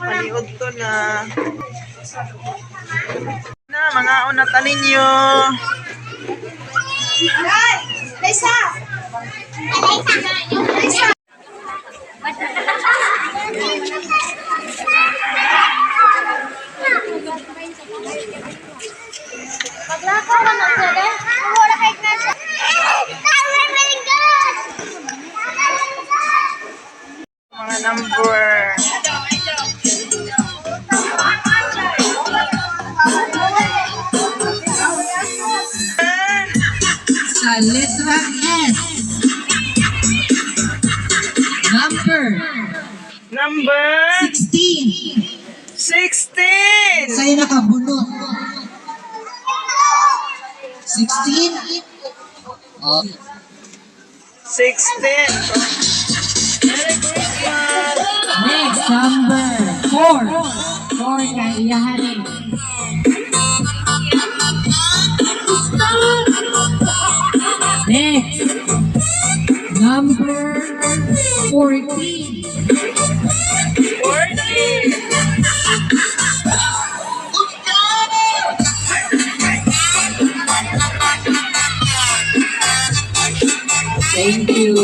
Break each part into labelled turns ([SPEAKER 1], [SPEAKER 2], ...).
[SPEAKER 1] Paniudto na. Na, mga una ta ninyo.
[SPEAKER 2] Lisa! Lisa! Maglakaw ka na siya, dahil wala kay Ignacio. Tama, malingkod!
[SPEAKER 1] Mga number.
[SPEAKER 3] Sa letra S. Number
[SPEAKER 1] Number
[SPEAKER 3] 16.
[SPEAKER 1] 16!
[SPEAKER 3] Sa'yo nakabunot. 16? Oh.
[SPEAKER 1] 16. Merry Christmas!
[SPEAKER 3] Next, number 4. 4 kay iyahanin. Next, number 14.
[SPEAKER 1] 14!
[SPEAKER 3] Thank you.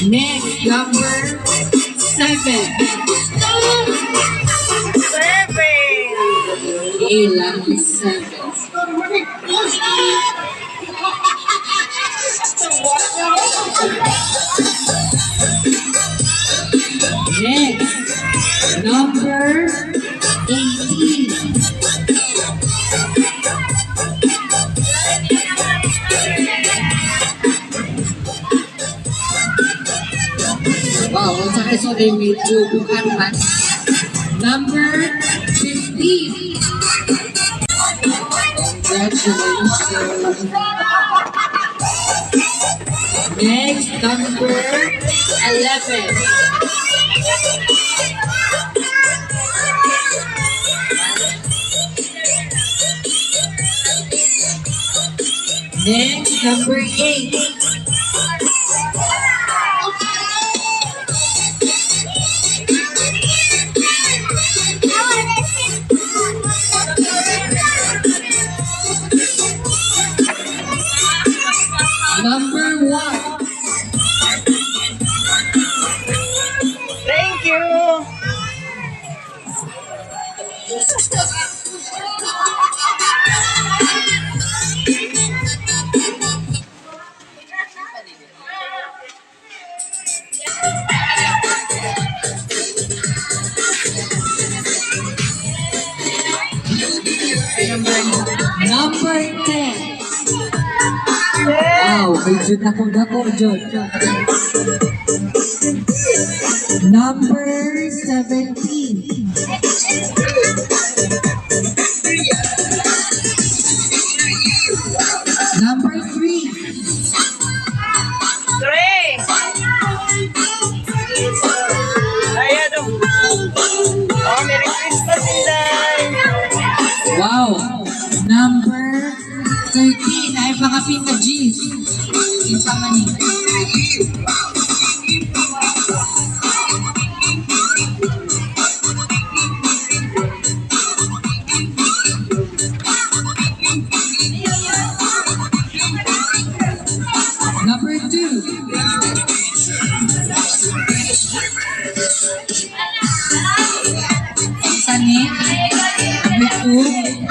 [SPEAKER 3] Next, number 7.
[SPEAKER 1] 7!
[SPEAKER 3] Okay, lucky 7. Next, number 18. Wow, unsa kay so day medyo bukan man. Number 15. Congratulations. Next, number 11. Next, number 8. Number 1.
[SPEAKER 1] Thank you!
[SPEAKER 3] Number 10. Wow, medyo dako-dako, Jod. Number 17. Number 3.
[SPEAKER 1] 3! Ayan o. Oh, Merry Christmas, Inday!
[SPEAKER 3] Wow. Number 13. Ay, baka na G. Kinsa man ni. Number 2. Kinsa ni? Number 2.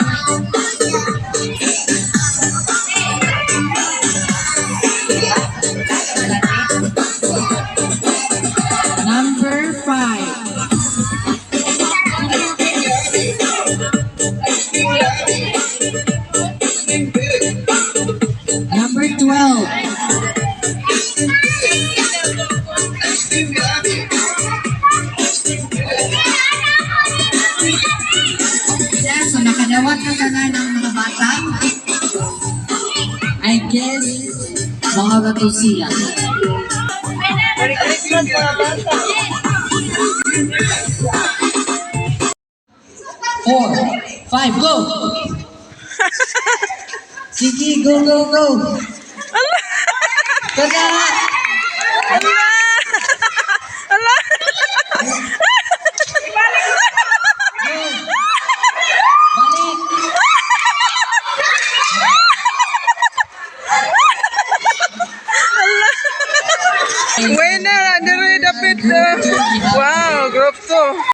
[SPEAKER 3] Number 5. Number 12. Yeah, so nakadawat na tanan ng mga bata. I guess, mga gato sila.
[SPEAKER 1] Merry Christmas, mga bata!
[SPEAKER 3] 4, 5, go! Sige, go, go, go! Kada!
[SPEAKER 1] Ala! Winner, Andre David. Wow, group 2.